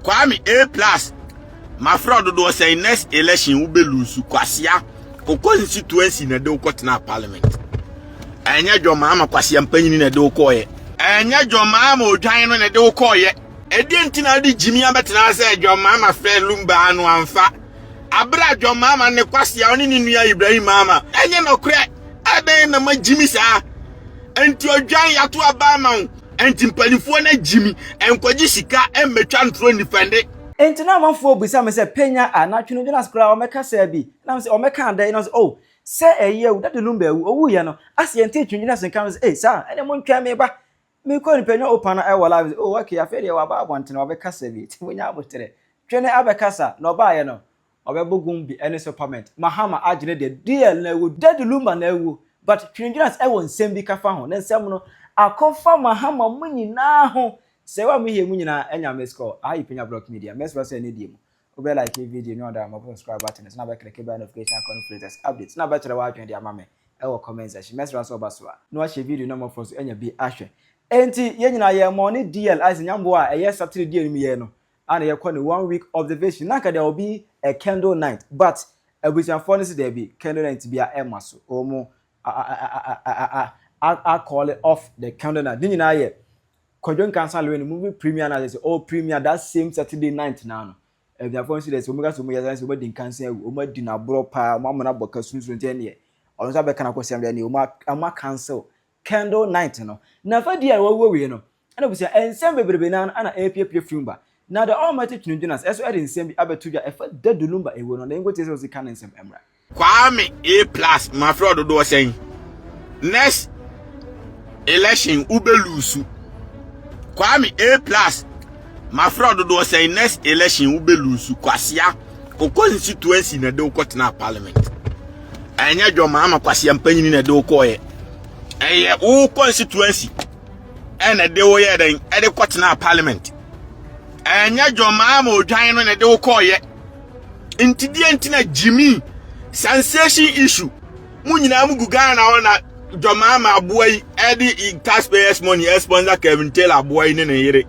Kwame A plus mafrɛ ɔdodoɔ sɛn next election wo bɛ lose kwasia wo constituency na de wo kɔtena parliament ɛnyɛ dwɔmaa ma kwasia mpanyini na de wo kɔɔyɛ ɛnyɛ dwɔmaa ma odwan no na de wo kɔɔyɛ ɛdeɛ nti na de gyimi abɛtena sɛ dwɔmaa ma frɛ lumba no amfa abere a dwɔmaa ma ne kwasia ɔne ne nua Ibrahim ama ɛnyɛ nɔkorɛ ɛbɛn na ma gyimi saa nti odwan yato aba ama wo Ɛnti mpanimfoɔ no agyimi nkɔgye sika mmɛtwa ntorɔ nnifɛnde. Enti na amanfoɔ bisa me sɛ, Penya a, na Twene Jonas koraa ɔmmɛka saa bi? Na mese, Ɔmmɛka dɛn? Na ɔse, Oh, sɛ ɛyi awu, Daddy Lumba awu, ɔwuiɛ no, ase yɛntee Twene Jonas nka no sɛ, Ei, saa, ɛneɛ montwɛn me ba, mekɔ no Penya Opa no ɛwɔ live, mese, Oh, okay, afei deɛ waba abɔntene, wabɛkasa bi, nti monya aboterɛ. Twene abɛkasa, na ɔbaeɛ no, Ɔbɛbɔ gum bi ɛne sopament. Mahama agye ne deɛ deal na awu Daddy Lumba na awu but Twene Jonas ɛwɔ nsɛm bi ka fa ho ne nsɛm no akɔfa Mahama mo nyinaa ho sɛ wa mo hie mo nyinaa anya miss call aha yi Penya Block Media mɛsrɛ sɛ ɛne die mu wobɛ like video ne ɔda mɔbɔ subscribe button no so na bɛ click bell notification icon no for latest updates na bɛkyerɛ w'adwene de ama me ɛwɔ comment section mɛsrɛ sɛ ɔba so a na wahyɛ video no mmɔfra so anya bi ahwɛ enti yɛn nyinaa yɛ mɔ ne DL ayɛ sɛ nyamboa a ɛyɛ Saturday die no mu yɛ no a na yɛkɔ no one week observation na anka there will be a candle night but abusuafoɔ no si daabi candle night bia ɛma so wɔn a call off the candle night ne nyinaa yɛ Kwadwo Nkansah Lewin movie premiere na sɛ oh premiere that same Saturday night na no abusuafoɔ no si dɛ sɛ wɔn ka sɛ wɔn yɛ sɛ wɔn adi nkansa awu wɔn adi n'aborɔ paa wɔn amena bɔ ka sunsun nti ɛneɛ ɔno nso abɛka n'akɔsɛm dɛ ɛneɛ wɔn a cancel candle night no na fa di a wɔwɔ wie no Ɛna abusua, nsɛm bebrebe no ara na ɛrepiapia firi mu ba. Na The Almighty Twene Jonas nso de nsɛm bi abɛto dwa ɛfa Dadu Lumba ewuo no, na yɛnkɔtie sɛ ɔsi ka ne nsɛm mmra. Kwame A plus mafrɛ wo dodoɔ sɛn? Next election wo bɛ lusu. Kwame A plus mafrɛ wo dodoɔ sɛn? Next election wo bɛ lusu. Kwasia wo constituency na de wo kɔtena parliament. Ɛnyɛ dwɔmaa ma kwasia mpanyini na de wo kɔɔyɛ. Ɛyɛ wo constituency. Ɛna ɛde wo yɛ dɛn ɛde kɔtenaa parliament ɛnyɛ John Mahama odwan no na ɛde wo kɔɔyɛ nti deɛ nti na gyimi sensation issue mo nyinaa mo gu Ghana hɔ na John Mahama aboa yi ɛde taxpayers money ɛsponsor Kevin Taylor aboa yi ne ne yere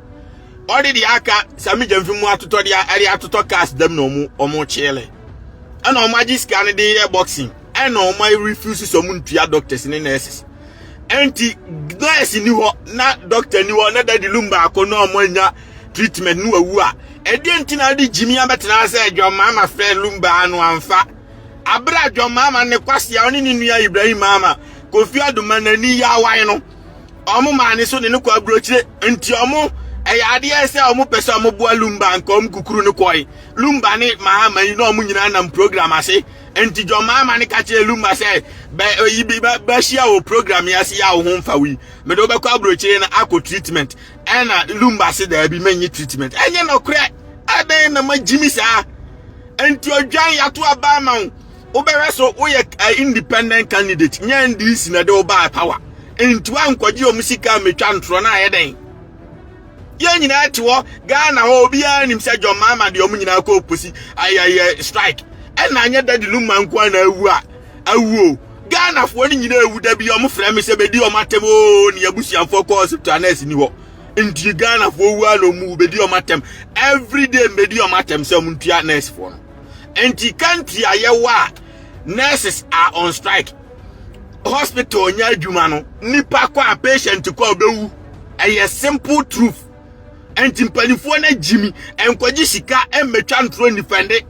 ɔde deɛ aka Sami Gyamfi mu atotɔ deɛ ɛde atotɔ cars dɛm na ɔmo ɔmo kyeele ɛna ɔmo agye sika no de yɛ boxing ɛna ɔmo refuse sɛ ɔmo ntua doctors ne nurses Enti nurse ni hɔ na doctor ni hɔ na daddy lum baako na ɔmo anya treatment no wawu a ɛdeɛ nti na ade gyimi abɛtena sɛ John Mahama frɛ Lumba ano amfa abere a John Mahama ne kwasia ɔne ne nua Ibrahim Mahama Kofi Adoma n'ani yɛ awan no ɔmo maa ne so ne no kɔ aburokyire nti ɔmo ɛyɛ adeɛ sɛ ɔmo pɛ sɛ ɔmo boa Lumba nka ɔmo kukuru no kɔe Lumba ne Mahama yi na ɔmo nyinaa nam program ase Enti John Mahama ne ka kyerɛɛ Lumba sɛ, bɛ oyi bi bɛ bɛhyia wɔ program yi ase yi a wo ho mfa wo yi. Mede wo bɛkɔ aburokyire na akɔ treatment. Ɛna Lumba se daabi menye treatment. Ɛnyɛ nɔkorɛ. Ɛdɛn na magyimi saa? Enti odwan yato aba ama wo. Wobɛhwɛ so woyɛ eh, independent candidate. Nyɛ NDC na de wo baa power. Enti woankɔgye wɔn sika mmetwa ntorɔ na ayɛ dɛn? Yɛn nyinaa te hɔ Ghana hɔ obiara nim sɛ John Mahama deɛ ɔmo nyinaa kɔ oposi ayɛyɛ strike ɛna anyɛ Daddy Lumba nko ara na awu a awu o Ghanafoɔ no nyinaa awu da bi ɔmo frɛ me sɛ bɛdi ɔmo atɛm oo ne abusuafoɔ kɔ hospital nurse ni hɔ nti Ghanafoɔ wu a na ɔmo wu bɛdi ɔmo atɛm everyday mbɛdi ɔmo atɛm sɛ ɔmo ntua nursefoɔ no nti country a yɛwɔ a nurses are on strike hospital nyɛ adwuma no nipa kɔ a patient kɔ a ɔbɛwu ɛyɛ simple truth nti mpanimfoɔ no agyimi nkɔgye sika mmetwa ntorɔ nifɛnde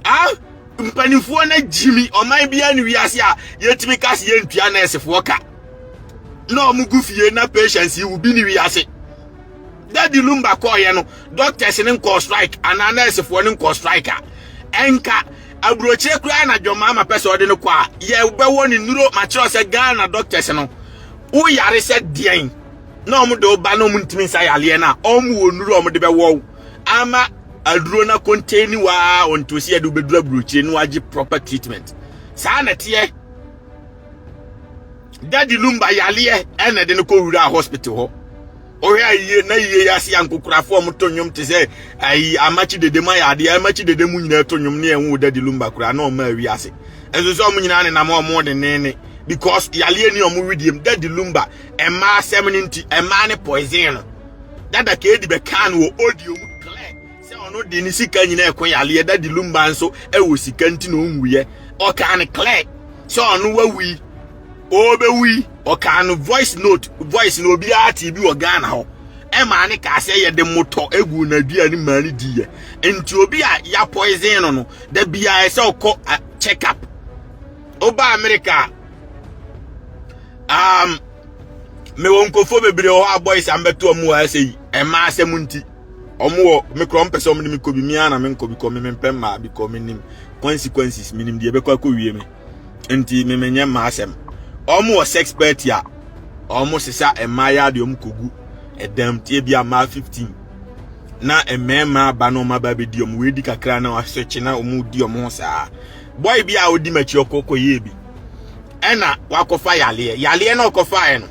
ah mpanimfoɔ no agyimi ɔman biara ne wiase a yɛtumi ka se yɛntua nɛɛsefoɔ ka na ɔmo gu fie na patients yi wo bi ne wiase Daddy Lumba kɔɔyɛ no doctors ne nkɔɔ strike anaa nursefoɔ ne nkɔɔ strike a ɛnka aburokyire koraa na John Mahama pɛ sɛ ɔde no kɔ a yɛbɛwɔ ne nnuro makyerɛ sɛ Ghana doctors no woyare sɛ deɛn na ɔmo de wo ba na ɔmo ntumi nsa yareɛ no a ɔmo wɔ nnuro a ɔmo de bɛwɔ wo ama aduro na contain waa ɔnto sɛ yɛde wobɛduru aburokyire na wagye proper treatment saa na ɛteɛ Daddy Lumba yareɛ ɛna ɛde no kɔ wura hospital hɔ Wohwɛ ayie na yie yi ase ankokorafo a wɔto nnwom te sɛ ayi amakye dede mu ayɛ adeɛ amakye dede mu nyinaa to nnwom ne ɛho Daddy Lumba koraa na ɔma awi ase ɛnso sɛ wɔn nyinaa nenam a wɔn denneene because yareɛ ni wɔn widiem Daddy Lumba mmaa asɛm no nti mmaa ne poison no Dada KD bɛkaa no wɔ audio mu clear sɛ ɔno de ne sika nyinaa ɛko yareɛ. Daddy Lumba nso ɛwɔ sika nti na ɔnwuyɛ. Ɔkaa no clear sɛ ɔno wawui, ɔbɛwui. Ɔkaa no voice note, voice no obiara te bi wɔ Ghana hɔ. Ɛmaa ne kaa sɛ yɛde mmotɔ egu n'aduane maa ne diiɛ. Nti obi a ya poison no, da biara sɛ ɔkɔ check up. Ɔba America, mewɔ nkɔfoɔ bebree wɔ hɔ a boys a mbɛto ɔmo wɔ ɛsɛ yi ɛmaa asɛm nti ɔmo wɔ me korɔ mpɛ sɛ ɔmo de me kɔ bi. Mia na me nkɔ bi kɔ me mempɛ mmaa bi kɔ. Me nim consequences, me nim deɛ ɛbɛkɔ akɔ wie me nti me menyɛ mmaa asɛm. Ɔmo wɔ sex party a ɔmo sesa mmaa yɛ adeɛ, ɔmo kɔgu ɛdɛm tie bi a mmaa 15 na mmarima aba na ɔmo aba abɛdi ɔmo wei di kakra na wasɔkye na ɔmo di ɔmo ho saa. Boy bi a odi m'akyi ɔkɔ kɔ yie bi ɛna wakɔfa yaleɛ yaleɛ na ɔkɔfaeɛ no.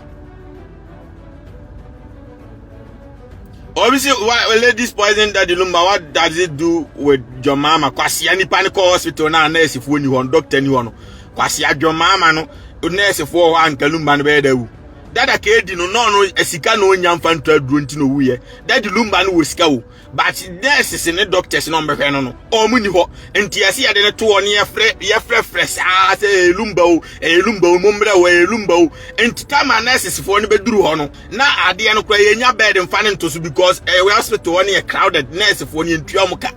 Obi say, why ladies poison Daddy Lumba? What does it do with your mama? Kwasia nipa ne kɔ hospital na nurse foɔ ni hɔ no, doctor ni hɔ no. Kwasia your mama no, nurse foɔ hɔ anka Lumba no bɛyɛ dɛ. Dada KD no no no sika na onya mfa nto aduro nti na owuyɛ. Daddy Lumba no wɔ sika o, but nurses ne doctors na ɔmbɛhwɛ no, ɔmo ni hɔ. Nti yɛsɛ yɛde ne to hɔ ne yɛfrɛ yɛfrɛfrɛ saa sɛ ɛyɛ Lumba o, ɛyɛ Lumba o, mommrɛ o, ɛyɛ Lumba o. Nti tama nurses foɔ no bɛduru hɔ no na adeɛ no koraa yɛnya bed mfa ne nto so because ɛyɛ hospital hɔ no yɛ crowded. Nurse foɔ no yɛntua ɔmo ka.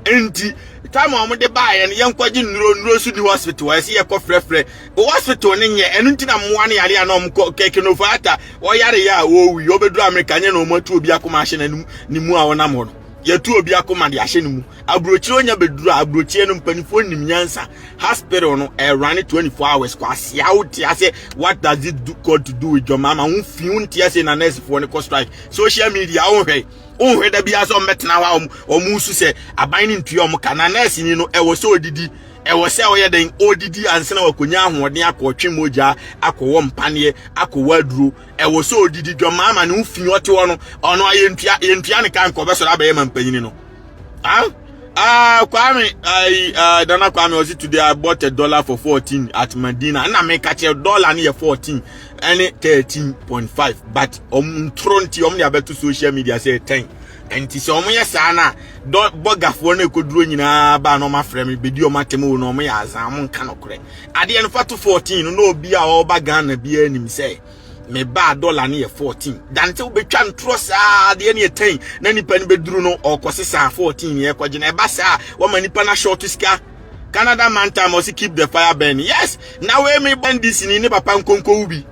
Nti time a ɔmo de baeɛ no, yɛnkɔgye nnuro, nnuro so ni hospital hɔ. Ɛsɛ yɛkɔ frɛfrɛ hospital no nyɛ ɛno nti na mmoa no yare a na ɔmo kɔ kɛkɛ no fata ɔyare yɛ a wɔwi ɔbɛduru Amerika nyɛ na ɔmo atu obi akoma ahyɛ n'anim ne mu a ɔnam hɔ no, yɛtu obi akoma de ahyɛ ne mu. Aburokyire onya bɛduru a, aburokyire no mpanimfoɔ nim nyansa. Hospital no ɛrun 24 hours. Kɔ asia wo te ase. What does it do got to do with your mama? Ho fi wo nte ase na nurse foɔ no kɔ strike. Social media wo hwɛ da biara sɛ ɔmbɛtena hɔ a ɔmo su sɛ aban ne ntua ɔmo ka. Na nurse ni no ɛwɔ sɛ odidi, ɛwɔ sɛ ɔyɛ den odidi ansa na wakɔnya ahoɔden akɔtwe mogya, akɔwɔ mpaneɛ, akɔwɔ aduro. Ɛwɔ sɛ odidi. Dwamaama ne ho fi ɔte hɔ no, ɔno ayɛ ntua yɛntua ne ka nka ɔbɛsɔrɔ abɛyɛ ma mpanyini no. Ah ah, Kwame ayi, ah, Nana Kwame ɔsi today I bought a dollar for 14 at Madina. Ɛna meka kyerɛ dollar no yɛ 14 ɛne 13.5, but ɔmo ntoro nti ɔmo de abɛto social media sɛ 10. Nti sɛ ɔmo yɛ saa na dɔ bɔgafoɔ no ekoduro nyinaa ba na ɔmo afrɛ me bedi ɔmo atɛm o na ɔmo yɛ azan. Ɔmo nka nokorɛ. Adeɛ no fa to 14 no na obi a ɔreba Ghana biara nim sɛ me ba dollar no yɛ 14. Dante wobɛtwa ntorɔ saa adeɛ no yɛ 10 na nipa no bɛduru no ɔkɔ sesa 14 yɛ kɔgye na ɛba saa wɔma nipa no short sika. Canada man time ɔsi keep the fire burning. Yes, na wei me NDC ni ne papa nkonko wo bi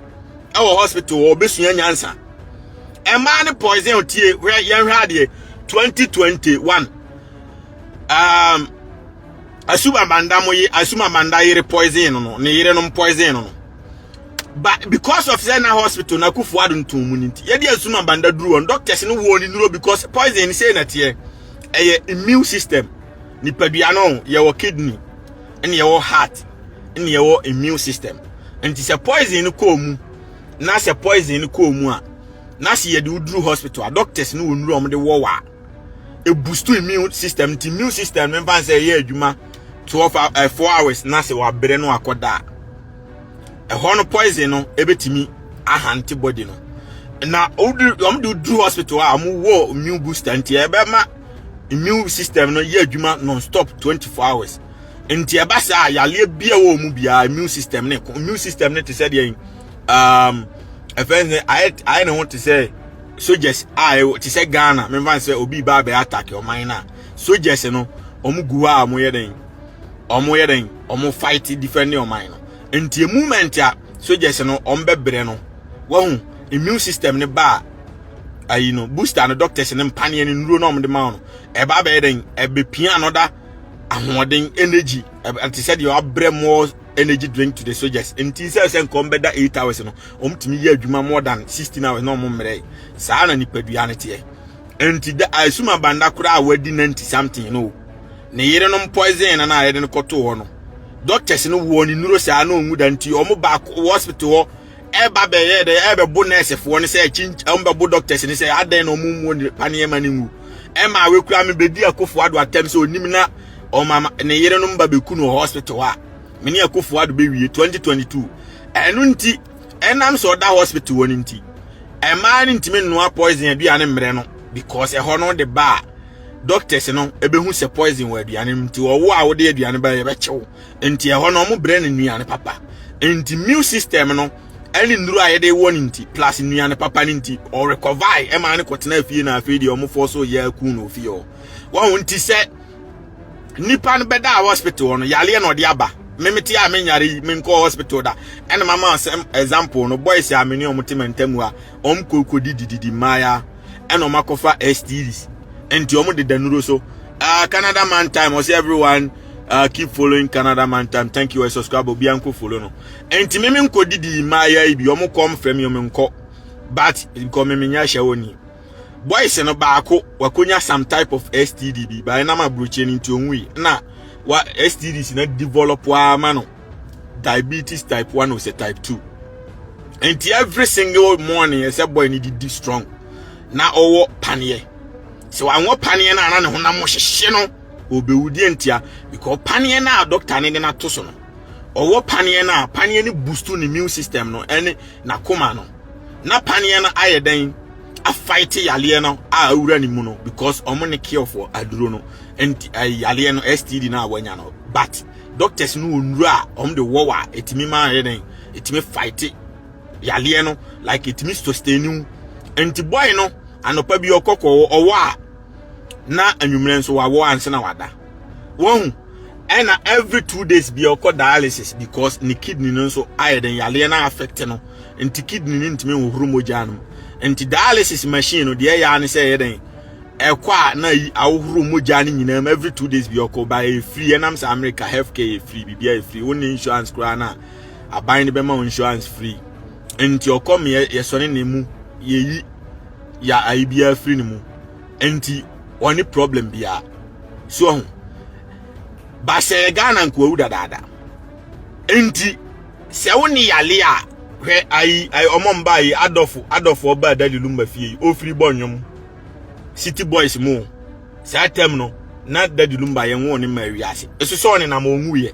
ɛwɔ hospital wɔ ɔbɛsua nyansa. Ɛmaa ne poison tie. Hwɛ, yɛnhwɛ adeɛ. 2021 Asuma Banda mo ye Asuma Banda yere poison no, ne yere no poison no, but because of sɛ na hospital na Akufo Addo ntom mu nti yɛde Asuma Banda duru wɔn doctors no wɔ ne nuro because poison sɛ na teɛ ɛyɛ immune system. Nipadua no yɛwɔ kidney ɛne yɛwɔ heart ɛne yɛwɔ immune system. Nti sɛ poison no kɔɔ mu na sɛ poison no kɔɔ mu a na sɛ yɛde woduru hospital a, doctors no wɔ nuro a wɔde wɔ wɔ a eboost immune system. Nti immune system no mfa sɛ ɛyɛ adwuma 12 4 hours na sɛ wabrɛ no akɔda a, ɛhɔ no poison no ebetumi ahante body no na woduru wɔn de woduru hospital a wɔn wɔ immune booster. Nti ɛbɛma immune system no yɛ adwuma non stop 24 hours. Nti ɛba saa yaleɛ bia wɔ mu biara, immune system ne immune system ne te sɛ deɛ ɛfɛn sɛ ayɛ ne ho te sɛ soldiers a ɛwɔ te sɛ Ghana. Memfa sɛ obi ba abɛyɛ attack ɔman no a, soldiers no wɔn gu hɔ a wɔn yɛ den, wɔn yɛ den, wɔn fight defend ɔman no. Nti moment a soldiers no wɔn bɛbrɛ no, wɔn immune system ne ba a ayi no booster no, doctors ne mpaneɛ ne nnuro na wɔn de ma no ɛba abɛyɛ den, ɛbɛpia another ahoɔden energy. Ɛte sɛ deɛ wabrɛ more energy drink to the soldiers. Nti sɛ nkɔm bɛda 8 hours no, wɔn tumi yɛ adwuma more than 16 hours na wɔn mmerɛ. Saa na nipadua no teɛ. Nti da Asuma Banda koraa a wadi 90 something no, ne yerenom poison na na yɛde no kɔtoo hɔ no, doctors no wɔ ne nuro saa na ɔnwu da. Nti wɔn baako wɔ hospital hɔ ɛba bɛyɛ dɛ ɛbɛbo nursefoɔ no sɛ ɛkyi wɔn bɛbo doctors no sɛ adan na wɔn mu ne paneɛ ma ne nwu. Ɛma awekura mi bɛdi Akufo Addo atɛm sɛ onim na ɔma ne yerenom ba bɛku no wɔ hospital hɔ a me ne Akufo Addo bɛwie 2022. Ɛno nti ɛnam sɛ ɔda hospital hɔ no nti ɛmaa no ntumi nnoa poison aduane mmerɛ no. Because ɛhɔ no de ba a, doctors no ebehu sɛ poison wɔ aduane no nti ɔwo a wode aduane ba yɛbɛkyew. Nti ɛhɔ no ɔmo brɛ no nnuane papa. Nti immune system no ɛne nnuro a yɛde wɔ no nti plus nnuane papa no nti ɔrecover ɛma ne kɔtena fie. Na afei deɛ ɔmo fɔ so yɛ aku no ofie hɔ wɔn. Nti sɛ nipa no bɛda a hospital hɔ no, yaleɛ na ɔde aba. Memete a menyare yi, menkɔ hospital da. Ɛna mama asɛm example no, boys a me ne ɔmo te mantam a ɔmo kɔ didididi mmaaya ɛna ɔmo akɔfa STDs, nti ɔmo deda nuro so. Canada Man Time ɔsɛ everyone keep following Canada Man Time. Thank you. Subscribe, obi anko follow no. Nti me nkɔ didi mmaaya yi bi, ɔmo kɔm fɛ mi, ɔmo nkɔ, but nkɔ me menya hyɛ wɔ ni. Boys no baako wakonya some type of STD bi ba ɛnam aburokyire no nti onwui na wa STDs na develop ama no diabetes type 1 or type 2. Nti every single morning ɛsɛ boy ni didi strong na ɔwɔ paneɛ. Sɛ wanwɔ paneɛ no ana ne honam hyehye no, ɔbɛwu. Deɛ ntia? Because paneɛ no a doctor ne de no ato so no, ɔwɔ paneɛ no a, paneɛ no boost ne immune system no ɛne n'akoma no, na paneɛ no ayɛ dɛn? Afight yaleɛ no a awura ne mu no, because ɔmo ne cure for aduro no. Nti yaleɛ no, STD no a wanya no, but doctors no wɔ nnuro a ɔmo de wɔ a ɛtumi ma ayɛ dɛn? Ɛtumi fight yaleɛ no, like ɛtumi sustain wo. Nti boy no anɔpa bi ɔkɔkɔ ɔwɔ a, na anwummerɛ nso wawɔ ansa na wada wɔn. Ɛna every 2 days bi ɔkɔ dialysis because ne kidney no nso ayɛ den, yaleɛ no affect no, nti kidney no ntumi nhohoro mogya no. Nti dialysis machine no deɛ ɛyɛ ne sɛ ɛyɛ den, ɛkɔ a na yi ahohoro mogya no nyinaa mu. Every 2 days bi ɔkɔ ba. Ɛyɛ free, ɛnam sɛ America health care yɛ free, biribiara yɛ free. Wɔn ne insurance koraa na aban no bɛma wɔn insurance free. Nti ɔkɔ mi yɛsɔne ne mu, yɛyi ya ayi biara free ne mu, nti wɔne problem biara so ɔho bahyɛ Ghana nkoawu dadaada. Nti sɛ wo ne yale a, hwɛ ayi ayi ɔmɔ mba yi, adɔfo adɔfo ɔba Daddy Lumba fie yi, ofiri bɔ nnwom City Boys mu. Saa term no na Daddy Lumba yɛn wɔn ne ma wiase esu sɛ ɔne nam ɔnwu yɛ,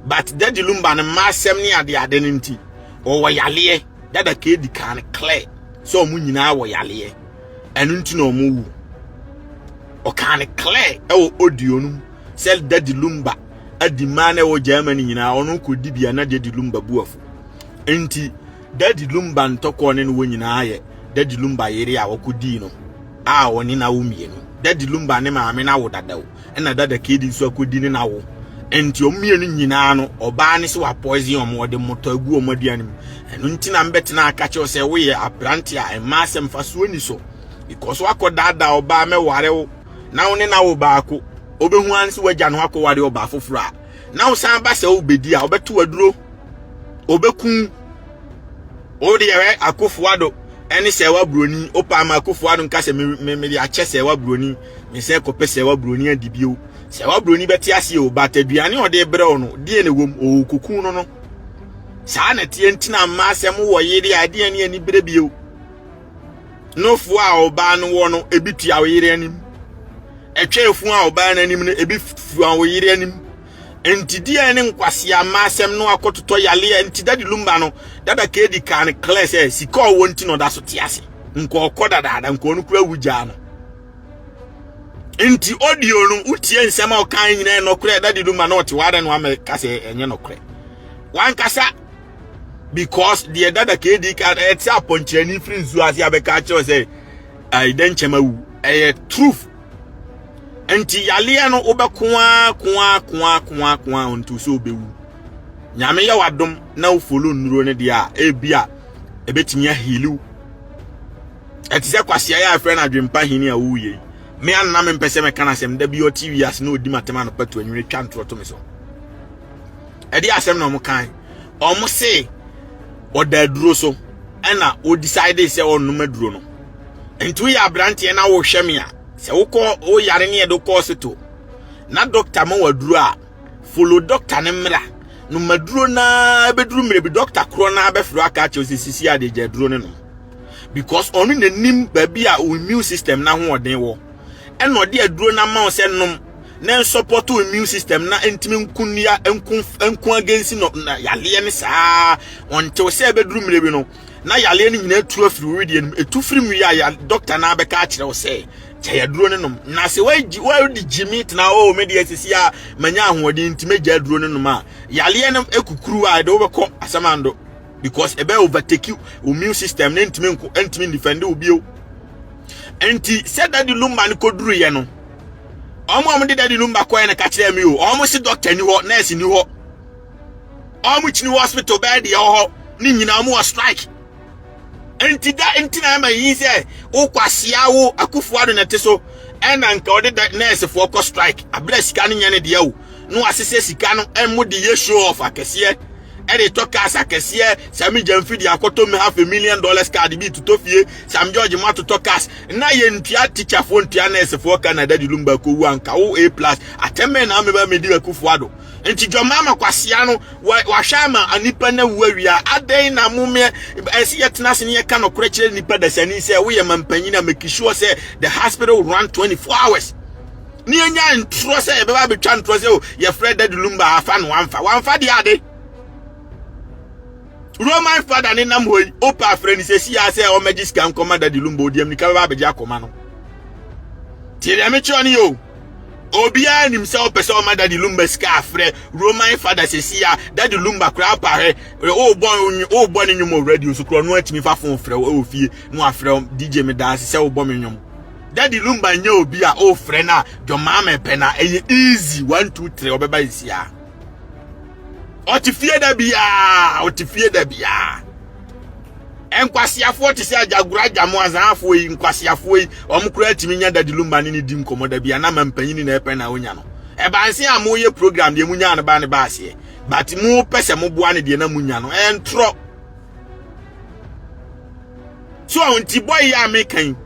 but Daddy Lumba ne mma asɛm ne ade ade no nti ɔwɔ yaleɛ dada. Keedi kan clear sɛ ɔmo nyinaa wɔ yaleɛ, ɛno nti na ɔmo wu. Ɔkan ne clear ɛwɔ audio no mu sɛ Daddy Lumba adi mmaa na ɛwɔ Germany nyinaa, ɔno kɔ bia na Daddy Lumba bu afu. Nti Daddy Lumba ntɔkɔɔ ne no wɔ nyinaa yɛ Daddy Lumba yere a wɔkɔ no a ɔne n'awo mmienu. Daddy Lumba ne maame n'awo dadaw, ɛna Dada Keedi nso akɔdi ne n'awo. Nti ɔmo mmienu nyinaa no, ɔbaa ne sɛ wa poison ɔmo, ɔde mmɔtɔ agu ɔmo aduane mu. Ɛno nti na mbɛtena aka kyerɛw sɛ woyɛ aberante a, mmaa asɛm fa soɔ ni so, because wakɔ daadaa ɔbaa mɛware wo na wo ne n'awo baako, obɛhu an sɛ wagya no akɔware ɔbaa foforɔ a, na wo san ba sɛ wobɛdi a, wobɛto aduro, obɛkum wo. Deɛ Akufo Addo ɛne Sɛwa Buroni wopa ama Akufo Addo nka sɛ mede akyɛ Sɛwa Buroni, mesɛ kɔpɛ Sɛwa Buroni adi bio. Sɛwa Buroni bɛte aseɛ o, but aduane a ɔde brɛ wo no deɛ na ɛwɔ mu ɔwɔ kokun no saa na teɛ. Ntina mma asɛm wɔ yere a ɛdeɛ ne ani berɛ bio. Nofoɔ a ɔbaa no wɔ no, ebi tua wo yere anim, ɛtwa efu a ɔbaa no anim no, ebi fua wo yere anim. Nti deɛ ne nkwasea mma asɛm no akɔtotɔ yaleɛ. Nti Daddy Lumba no, Dada Keedi kaa no clear sɛ sika ɔwɔ nti na ɔda so te ase. Nka ɔkɔ dadaada, nka ɔno kura wu gyaa no. Nti audio no wotie nsɛm a ɔka nyinaa nɔkorɛ. Daddy Lumba na ɔte hɔ ada no ama ka sɛ ɛnyɛ nɔkorɛ wankasa, because deɛ Dada Keedi ka ɛte apɔnkyerɛni firi nsuo ase abɛka akyerɛ sɛ ayi dɛ nkyɛn awu, ɛyɛ truth. Nti yaleɛ no wobɛkoa koa koa koa koa nti sɛ wobɛwu. Nyame yɛ wadom na wo follow nnuro no deɛ a, ebi a ɛbɛtumi aheal wo. Ɛte sɛ kwasea yɛ afrɛ no adwempa hene a wowuyɛ yi, me anna mempɛ sɛ mɛka no asɛm da bi. Ɔte wiase na ɔdi matam anɔpa to anwene twa ntorɔ to me so. Ɛde asɛm na ɔmo kan, ɔmo se ɔda aduro so ɛna ɔdecide sɛ ɔnnom aduro no. Nti woyɛ aberanteɛ na wohwɛ me a, sɛ wokɔ woyare ne yɛde kɔ hospital na doctor ma waduro a, follow doctor ne mmra no maduro naa. Bɛduru mmerɛ bi, doctor korɔ naa bɛfrɛ aka akyerɛ sɛ sisi a de gya aduro ne nom, because ɔno n'anim baabi a wo immune system na ahoɔden wɔ, ɛna ɔde aduro no ama wo sɛ nom na nsupport wo immune system na ntumi nko nnua, nko nko against no na yaleɛ ne saa. Ɔntew sɛ ɛbɛduru mmerɛ bi no. na yareɛ no nyinaa tu afiri wo wedeɛ no mu. Ɛtu firi mu wie a, ya dɔkta no abɛka akyerɛ wo sɛ gyae aduro no nom. Na sɛ woagyi wode gyimi tena o me deɛ sisi a manya ahoɔden nti mɛgya aduro no nom a, yareɛ no kukuru a ɛde wobɛkɔ asamando because ɛbɛ overtake wo immune system no ntumi nko ntumi defend wo bio. Nti sɛ Daddy Lumba no kɔduruyɛ no, wɔn a wɔde Daddy Lumba kɔɛ no ka kyerɛɛ me o, wɔn se dɔkta ni hɔ, nurse ni hɔ. Wɔn kyini hospital bɛyɛ deɛ wɔ hɔ ne nyinaa wɔn wɔ strike. Nti da nti na ɛma yi sɛ wokwasia wo akufo ado na ɛte so ɛna nka ɔde da nursefoɔ kɔ strike abere sika no nyɛ ne deɛ o na wasesɛ sika no ɛmo de yɛ show off akɛseɛ ɛde tɔ cars akɛseɛ. Sami Gyamfi de akɔtɔ mi half a million dollars car de bi totɔ fie. Sam George mo atotɔ cars na yɛntua teacherfoɔ, ntua nursefoɔ ka na Daddy Lumba kɔwu anka wo A plus atɛmɛ na ameba medi akufo ado. Nti dwamama kwasea no wahwɛ ama nipa no awu awia. Adɛn na mo me ɛsɛ yɛtena ase ne yɛka nokorɛ kyerɛ nipa dasani sɛ woyɛ mampanyin a make sure sɛ the hospital run 24 hours ne yɛnya ntorɔ sɛ yɛbɛba abɛtwa ntorɔ sɛ o yɛfrɛ Daddy Lumba afa no wamfa wamfa deɛ ade Roman father ne nam hɔ yi opa afrɛ ne sɛ si ya sɛ ɔmɛgye sika nkɔma Daddy Lumba odiam nika bɛba abɛgye akɔma no. Tie deɛ mekyerɛ no yɛ o. Obiara nim sɛ ɔpɛ sɛ ɔma Daddy Lumba sika afrɛ Roman father sɛsi a Daddy Lumba koraa pa hwɛ wobɔ wobɔ ne nnwom wɔ radio so koraa ɔno atumi fa phone frɛ wo wɔ fie na wafrɛ wo DJ me daase sɛ wobɔ me nnwom. Daddy Lumba nyɛ obi a wofrɛ no a dwɔmaa mɛpɛ na ɛyɛ easy 1 2 3 ɔbɛba sɛsi a. Ɔte fie da biara, ɔte fie da biara. Nkwaseafoɔ te sɛ agyagora agyamo azaafoɔ yi, nkwaseafoɔ yi, wɔn koraa tumi nya Daddy Lumba ne ne di nkɔmmɔ da bi a na ma mpanyini na ɛpɛ na onya no. Ɛbanse a moyɛ program deɛ munya no ba ne ba aseɛ. But mo pɛ sɛ moboa no deɛ na munya no. Ɛntorɔ. So nti boy yi a meka yi,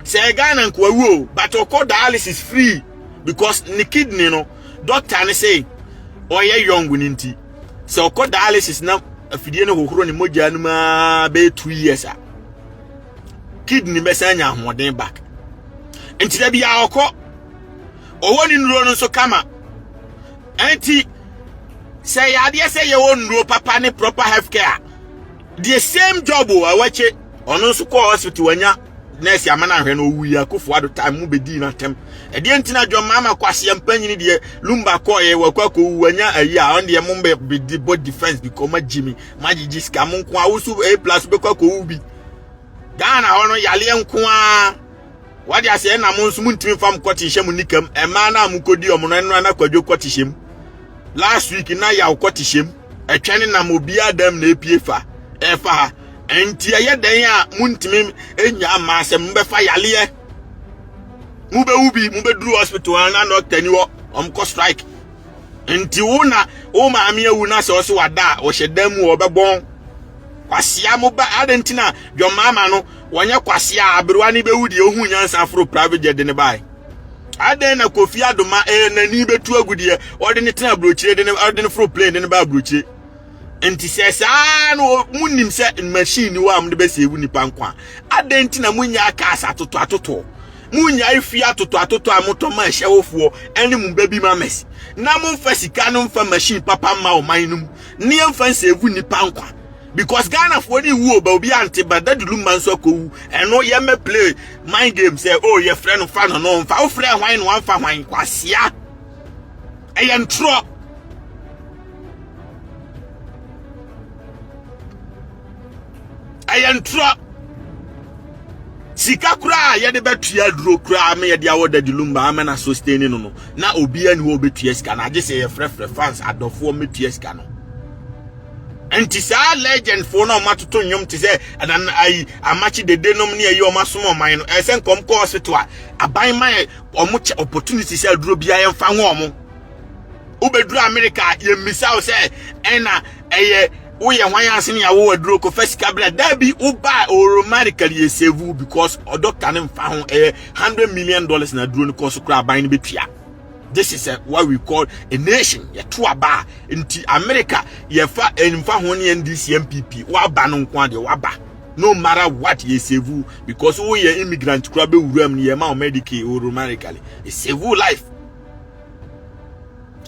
sɛ Ghana nkoa wu o, but ɔkɔ dialysis free because ne kidney no, doctor ne say ɔyɛ young ne nti. Sɛ ɔkɔ dialysis na afidie no hohoro ne mogya no mu ara bɛyɛ 2 years a, kidney bɛsan anya ahoɔden back. Nti da biara ɔkɔ ɔwɔ ne nnuro no nso kama. Nti sɛ yɛ adeɛ sɛ yɛwɔ nnuro papa ne proper health care, the same job o awakye ɔno nso kɔɔ hospital wanya nurse ama no ahwɛ no owu yi Akufo Addo time mu bɛdii n'atɛm. Ɛdeɛ nti na John Mahama kwaseɛ mpanyini deɛ Lumba kɔɔyɛ wakɔ akɔwu wanya ayi a ɔno deɛ mo bɛdi bɔ defense because ma gyi mi ma gyegye sika mo nko a woso A plus bɛkɔ akɔwu bi Ghana hɔ no yaleɛ nko a wade aseɛ na mo nso montumi mfa mo kɔte hyɛ mo nikam. Ɛmaa no a mokɔdi ɔmo no ɛno na kwadwo kɔte hyɛ mu last week na yaw kɔte hyɛ mu ɛtwɛne nam obiara dam na epie fa ɛfa ha. Nti ɛyɛ dɛn a montumi nya mmaa sɛ mobɛfa yaleɛ mobɛwu bi mobɛduru hospital a na doctor ni hɔ ɔmkɔ strike. Nti wo na wo maame awu na sɛ ɔse wada a ɔhyɛ dan mu ɔbɛbɔn kwasia mo ba. Adɛn nti na dwɔmaama no wɔnyɛ kwasia aberewa ne bɛwu deɛ ohu nyansa aforo private jet de ne bae? Adɛn na Kofi Adoma n'ani bɛtu agu deɛ ɔde ne tena aburokyire de ne ɔde ne foro plane de ne ba aburokyire? Nti sɛ saa no munim sɛ machine ni hɔ a mode bɛsave nipa nkwa, adɛn nti na munya cars atotɔ atotɔ, munya efi atotɔ atotɔ a motɔ ma ɛhyɛwofoɔ ɛne mo baby mamas na momfa sika no mfa machine papa mma ɔman no mu ne yɛmfa nsave nipa nkwa? Because Ghanafoɔ ne wu o ba obi ante ba Daddy Lumba nso akɔwu ɛno yɛmɛ play mind game sɛ oh yɛfrɛ no fa no no mfa wofrɛ hwan no wamfa hwan kwasia. Ɛyɛ ntorɔ. Ɛyɛ ntorɔ. Sika koraa yɛde bɛtua aduro koraa ma yɛde awɔ Daddy Lumba ama na sustain no na obiara ni hɔ obɛtua sika no agye sɛ yɛfrɛfrɛ fans adɔfoɔ mɛtua sika no. Nti saa legend foɔ na ɔmo atoto nnwom te sɛ ɛnan ayi amakye dede nom ne ayi ɔmo asom ɔman no ɛsɛ nkɔm kɔ hospital a aban ma yɛ ɔmo kyɛ opportunity sɛ aduro biara yɛmfa ho ɔmo. Wobɛduru America yɛmmisa wo sɛ ɛna ɛyɛ woyɛ hwan ase ne awo aduro kɔfa sika berɛ da bi woba automatically yɛ save wo because ɔdoctor ne mfa ho ɛyɛ $100 million na aduro no kɔ so koraa aban no bɛtua. This is a, what we call a nation. Yɛto aba a nti America yɛfa mfa ho ne NDC NPP waba no nko adeɛ waba no matter what yɛ save wo because woyɛ immigrant koraa bɛwura mu no yɛma wo Medicaid automatically yɛ save wo life.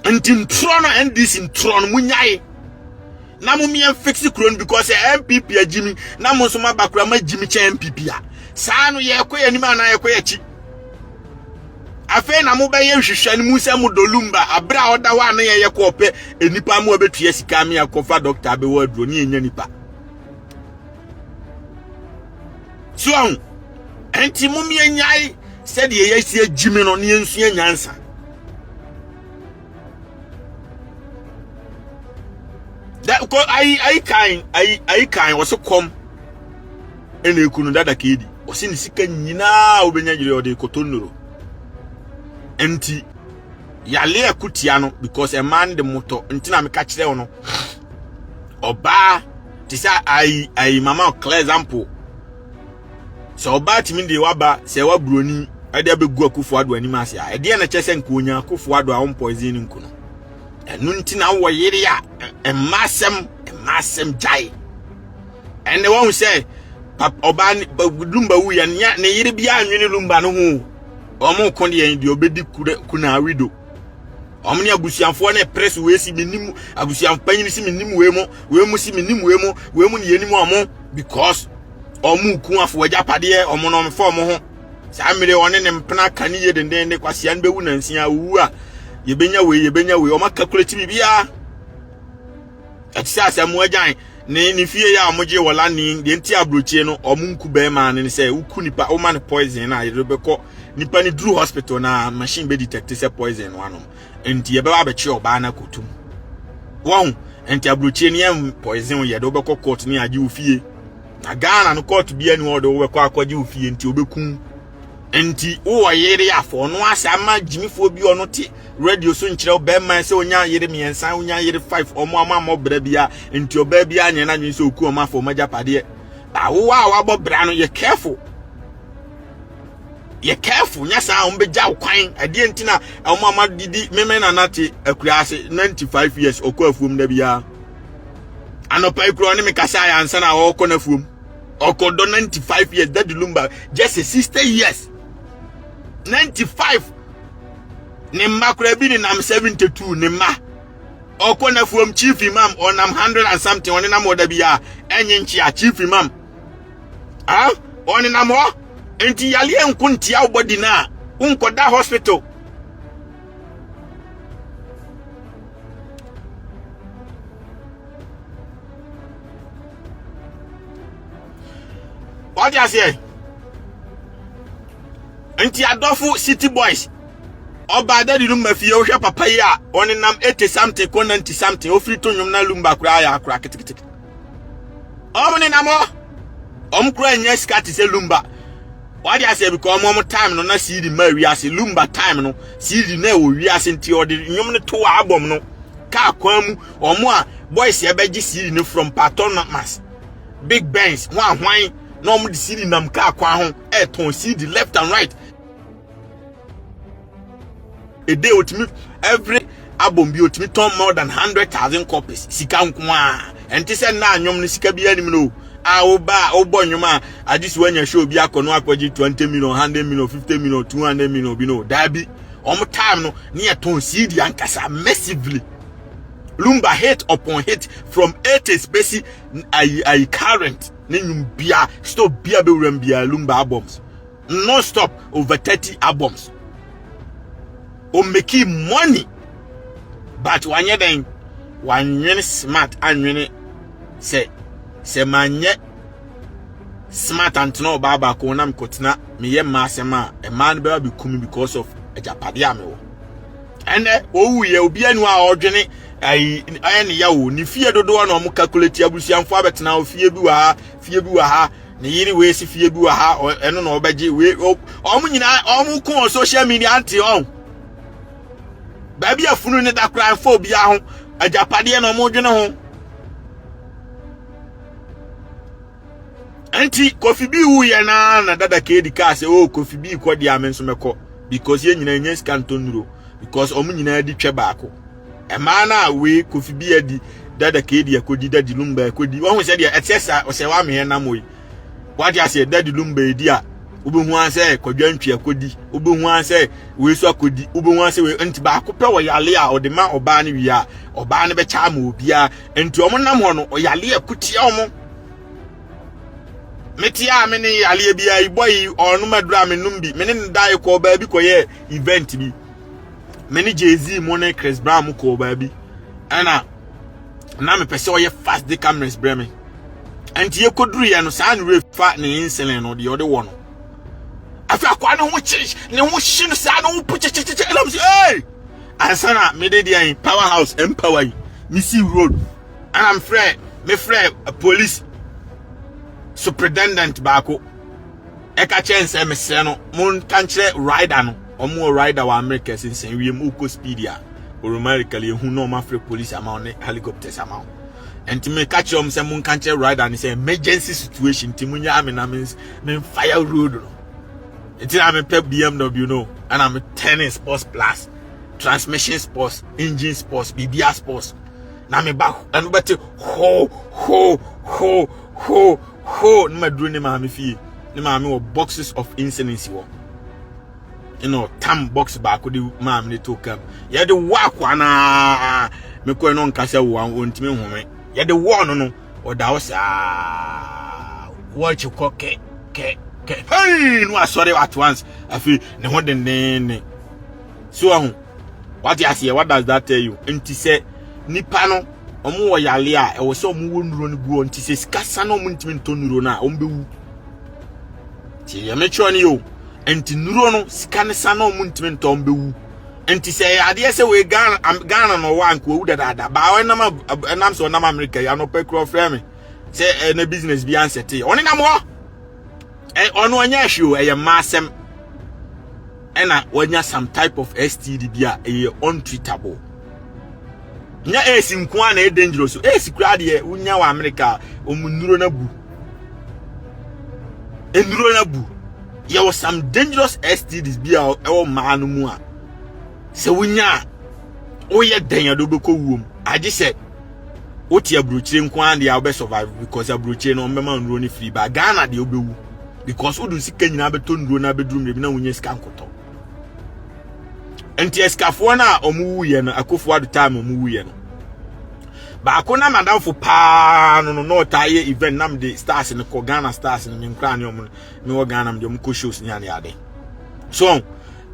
Nti ntorɔ no NDC ntorɔ no munyae. Na mo yɛn fix kuro no because sɛ NPP agyimi na mo nso mo aba kura mo agyimi kyɛn NPP a. Saa no yɛkɔ yɛn anim anaa yɛkɔ yɛn akyi. Afei na mobɛyɛ nhwehwɛ no mu sɛ mo dɔ Lumba abere a ɔda hɔ a na yɛyɛ kɔ ɔpɛ nnipa mu abɛtua sika me akɔfa dɔkta abɛwɔ aduro ne yɛnya nipa. So ahu ɛnti mo yɛnyae sɛdeɛ yɛasi agyimi no ne yɛnsua nyansa. Da ko ayi ayi kan ayi ayi kan wɔse kɔm ɛna eku no dada keedi wɔse ne sika nyinaa wobɛnya gyere ɔde kɔtɔ nnuro nti yale ɛko tia no because ɛmaa no de motɔ nti na meka kyerɛ wo no ɔbaa te sɛ ayi ayi mama clear example Sɛ ɔbaa tumi de waba sɛ waburoni ɛde abɛgu akufo ado anim ase a ɛdeɛ na kyɛ sɛ nka onya akufo ado a wɔn no nku no ɛno nti na wɔ yere a mma asɛm mma asɛm gyae ɛnna wɔn sɛ ɔbaa lumba wu yɛ ne yere bi anwene lumba no ho wɔn ko deɛ deɛ ɔbɛdi kuna wido wɔn ne abusuafoɔ no pere so wei si menim abusuafo panyin si menim wei mu wei mu si menim wei mu wei mu ne yɛnim wɔn because wɔn ku afo agyapadeɛ wɔn no wɔn fa wɔn ho saa mmere wɔn ne mpena ka ne yie denden ne kwasia no bɛwu nansia owu a yɛbɛnya wei yɛbɛnya wei wɔn akakulati biribiara ɛte sɛ asɛm agyan ne ne fie yɛ a wɔgye wɔ lani deɛ nti aburokyie no wɔn nku bɛrima no ne sɛ woku nipa woma no poison na yɛde bɛkɔ nipa no duru hospital na machine bɛ detect sɛ poison no anom nti yɛbɛba abɛkye ɔbaa no akɔtum wɔn nti aburokyie no yɛn poison yɛde wobɛkɔ court ne agye wo fie na Ghana no court bia ni hɔ de wobɛkɔ akɔgye wo fie nti wobɛkum nti wowɔ yere afɔ ɔno asɛ ama gyimifoɔ bi ɔno te radio so nkyerɛ bɛrima sɛ onya yere mmiɛnsa onya yere five ɔmo ama mmɔ bra bia nti ɔbaa bia nyɛ n'adwene sɛ oku ɔmo afɔ ɔmo agyapadeɛ awowa a wabɔ bra no yɛ careful yɛ careful nyɛ saa wɔn bɛgya wo kwan ɛdeɛ nti na wɔn ama didi meme nana te akura ase 95 years ɔkɔ afuom da biara anɔpa yi kura ɔne me kasa ayɛ ansa na ɔkɔ n'afuom ɔkɔ dɔ 95 years daddy lumba just a 60 years 95 ne mma kura bi ne nam 72 ne mma ɔkɔ n'afuom chief imam ɔnam 100 and something ɔne nam ɔda biara ɛnye nkyea chief imam ah ɔnenam hɔ nti yareɛ nko ntia wo body no a wonkɔda hospital wate aseɛ nti adɔfo city boys ɔbaa dadi no ma fie wohwɛ papa yi a ɔnenam 80 something kɔ 90 something ofiri to nnwom na lumba koraa yɛ akora ketekete ɔmo nenam hɔ ɔmo kura nyɛ sika te sɛ lumba wade aseɛ because ɔmo ɔmo time no na cd ma wiase lumba time no cd na ɛwɔ wiase nti ɔde nnwom no to album no kaa kwan mu ɔmo a boys ɛbɛgye cd no from patomas big benz ho ahwan na ɔmo de cd nam kaa kwan ho ɛɛtɔn cd left and right a day otumi every album bi otumi tɔn more than 100,000 copies sika nko a ɛnte sɛ nna anwom no sika bi anim no a woba a wobɔ nnwom a agye sɛ woanya show bi akɔ no akɔgye 20 million 100 million 50 million 200 million bi no daabi wɔn time no ne yɛtɔn cd ankasa massively lumba hit upon hit from 80s bɛsi ayi ayi current ne nnwom bia store bia bɛwuram bia lumba albums non stop over 30 albums o making money but wanyɛ dɛn wanwene smart anwene sɛ sɛ manyɛ smart antena ɔbaa baako na mekɔtena meyɛ mmaa asɛm a mmaa no bɛba bɛku me because of agyapadeɛ a mewɔ ɛnɛ ɔwuiɛ obiara ni hɔ a ɔdwene ayi ɛyɛ ne yawo ne fie dodoɔ na ɔmo calculate abusuamfo abɛtena fie bi wɔ ha fie bi wɔ ha ne yere wei si fie bi wɔ ha ɛno na ɔbɛgye wei ɔmo nyinaa ɔmo ko wɔ social media ante ɔn baabi a funu ne da koraa mfa obiara ho agyapadeɛ na ɔmo dwene ho nti kofi bi wuyɛ naa na dada keedi kaa sɛ o oh, kofi bi kɔ deɛ ame nso mɛkɔ because yɛn nyinaa nyɛ sika ntɔ nnuro because ɔmo nyinaa di twɛ baako Mmaa no a wei Kofi bi adi dada keedi akɔdi dadi lumba akɔdi wɔn sɛ deɛ ɛteɛ sa ɔsɛ wa meɛ nam yi wate aseɛ dadi lumba edi a Wobɛhu ara sɛ kwadwantwi akɔdi, wobɛhu ara sɛ wei so akɔdi, wobɛhu ara sɛ wei nti baako pɛ wɔ yale a ɔde ma ɔbaa no wie a, ɔbaa no bɛkyɛ ama obiara. Nti wɔn nam hɔ no, ɔyale a kutia wɔn. Mete a me ne yaleɛ biara yi bɔ yi ɔnom aduro a menom bi. Me ne no dae kɔɔ baabi kɔyɛ event bi. Me ne Jay-Z mo ne Chris Brown mo kɔɔ baabi. Ɛna na mepɛ sɛ ɔyɛ fast de cameras brɛ me. Nti yɛkɔduruiɛ no saa ne werɛ fa ne insulin no deɛ ɔde wɔ no. Afei akwaa ne ho kye ne ho hye no saa ne ho po kyekyekyekyɛ ɛna mo sɛ ee ansa na mede deɛ power house empower yi mesi road ɛna mefrɛ mefrɛ police superintendent baako ɛka kyerɛ nsɛ mesrɛ no monka nkyerɛ rider no ɔmo wɔ rider wɔ America sensɛn wiem wokɔ speed a automatically ehu na ɔmo afrɛ police ama wo ne helicopters ama wo nti meka kyerɛ ɔmo sɛ monka nkyerɛ rider no sɛ emergency situation nti monyaa me na me fire road no nti na mepɛ BMW no ɛna me turning sports plus transmission sports engine sports biribiara sports na me ba ɛno bɛte ho ho ho ho ho ne maduro ne maame fie ne maame wɔ boxes of insulin wɔ ɛna ɔtam box baako de maame ne to kam yɛde wɔ akoa naa mekɔɛ no nkasa wo ɔntumi nhome yɛde wɔ no no ɔda hɔ saa wɔkye kɔ kɛ kɛ kɛ hei no asɔre at once afei ne ho dendenne so ahu wate aseɛ what does that tell you nti sɛ nipa no wɔn wɔ yale a ɛwɔ sɛ wɔn wɔ nnuro no gu hɔ nti sɛ sika sa na wɔn ntumi ntɔ nnuro no a wɔn bɛwu ti yɛ mekyerɛ no yɛ o nti nnuro no sika ne sa na wɔn ntumi ntɔ wɔn bɛwu nti sɛ ɛyɛ adeɛ sɛ wei Ghana Ghana na ɔwɔ anka wawu dadaada baa ɛnam ɛnam sɛ ɔnam Amerika yi anɔpɛ kura ɔfrɛ me sɛ ɛna business bi ansɛte ɔne nam hɔ ɔno ɔnyɛ ahwɛ o ɛyɛ mmaa asɛm ɛna wanya some type of STD bi a ɛyɛ untreatable nya AIDS nko a na ɛyɛ dangerous AIDS kura deɛ wonya wɔ Amerika wɔn nnuro no abu nnuro no abu yɛwɔ some dangerous STDs bi a ɛwɔ mmaa no mu a sɛ wonya a woyɛ dɛn a de wobɛkɔ wuom agye sɛ wote aburokyire nko ara deɛ a wobɛ survive because aburokyire no ɔmbɛma nnuro no free ba Ghana deɛ wobɛwu because wode sika nyinaa bɛtɔ nnuro no abɛduru mmerɛ bi na wonya sika nkɔtɔ nti asikafoɔ no a wɔn wuyɛ no akofo ado time wɔn wuyɛ no baako na madamfo paa no no na ɔtaa yɛ event nam de stars no kɔ Ghana stars no me nkura ne wɔn me wɔ Ghana me de wɔn kɔ shows ne ade ade so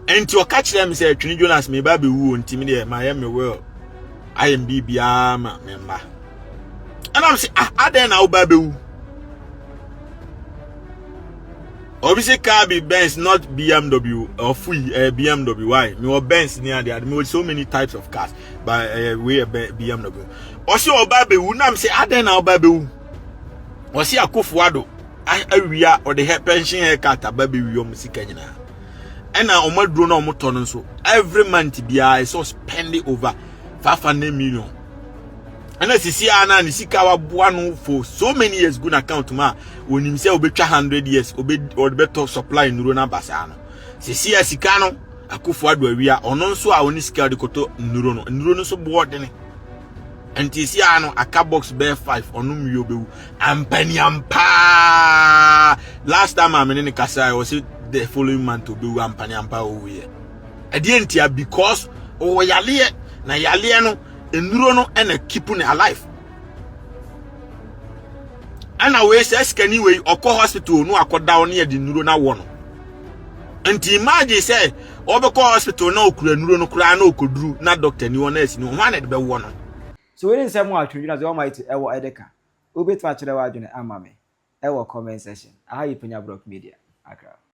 nti ɔka kyerɛ me sɛ Twene Jonas me ba bɛwu o nti me deɛ mayɛ me will ayɛ me biribiara ma me mma ɛna me sɛ ah adɛn na wo ba bɛwu obi sɛ car bi Benz not BMW ɔfo yi ɛyɛ BMW why me wɔ Benz ne ade ade me wɔ so many types of cars but ɛyɛ wei yɛ BMW ɔsɛ ɔba bɛwu na me sɛ adɛn na ɔba bɛwu ɔsɛ akofo ado awia ɔde hɛ pension haircut aba bɛwi ɔmo sika nyinaa ɛna ɔmo aduro na ɔmo tɔ no nso every month biara ɛsɛ spend over 500 million ɛna sisi a na ne sika waboa no for so many years gu n'account mu a onim sɛ obetwa 100 years obe ɔde bɛtɔ supply nnuro no aba saa no sisi a sika no akofo ado awia ɔno nso a ɔne sika ɔde kɔtɔ nnuro no nnuro no nso boɔ dene nti si a no aka box bɛyɛ 5 ɔno mwie obewu ampaniampaa last time a mene ne kasa ɛwɔ sɛ the following month obewu ampaniampa owuiɛ ɛdeɛ ntia because ɔwɔ yaleɛ na yaleɛ no nnuro no ɛna keep no alive ɛna wei sɛ sikani wei ɔkɔ hospital no akɔda hɔ ne yɛde nnuro no awɔ no nti imagine sɛ ɔbɛkɔ hospital na ɔkura nnuro no koraa na ɔkɔduru na doctor ni hɔ nurse ni hɔ hwan na ɛde bɛwɔ no. So wei ne nsɛm a Twene Jonas the Almighty ɛwɔ ɛde ka? Wobɛtumi akyerɛ w'adwene ama me ɛwɔ comment section. Aha yɛ Panya Brock Media, Accra.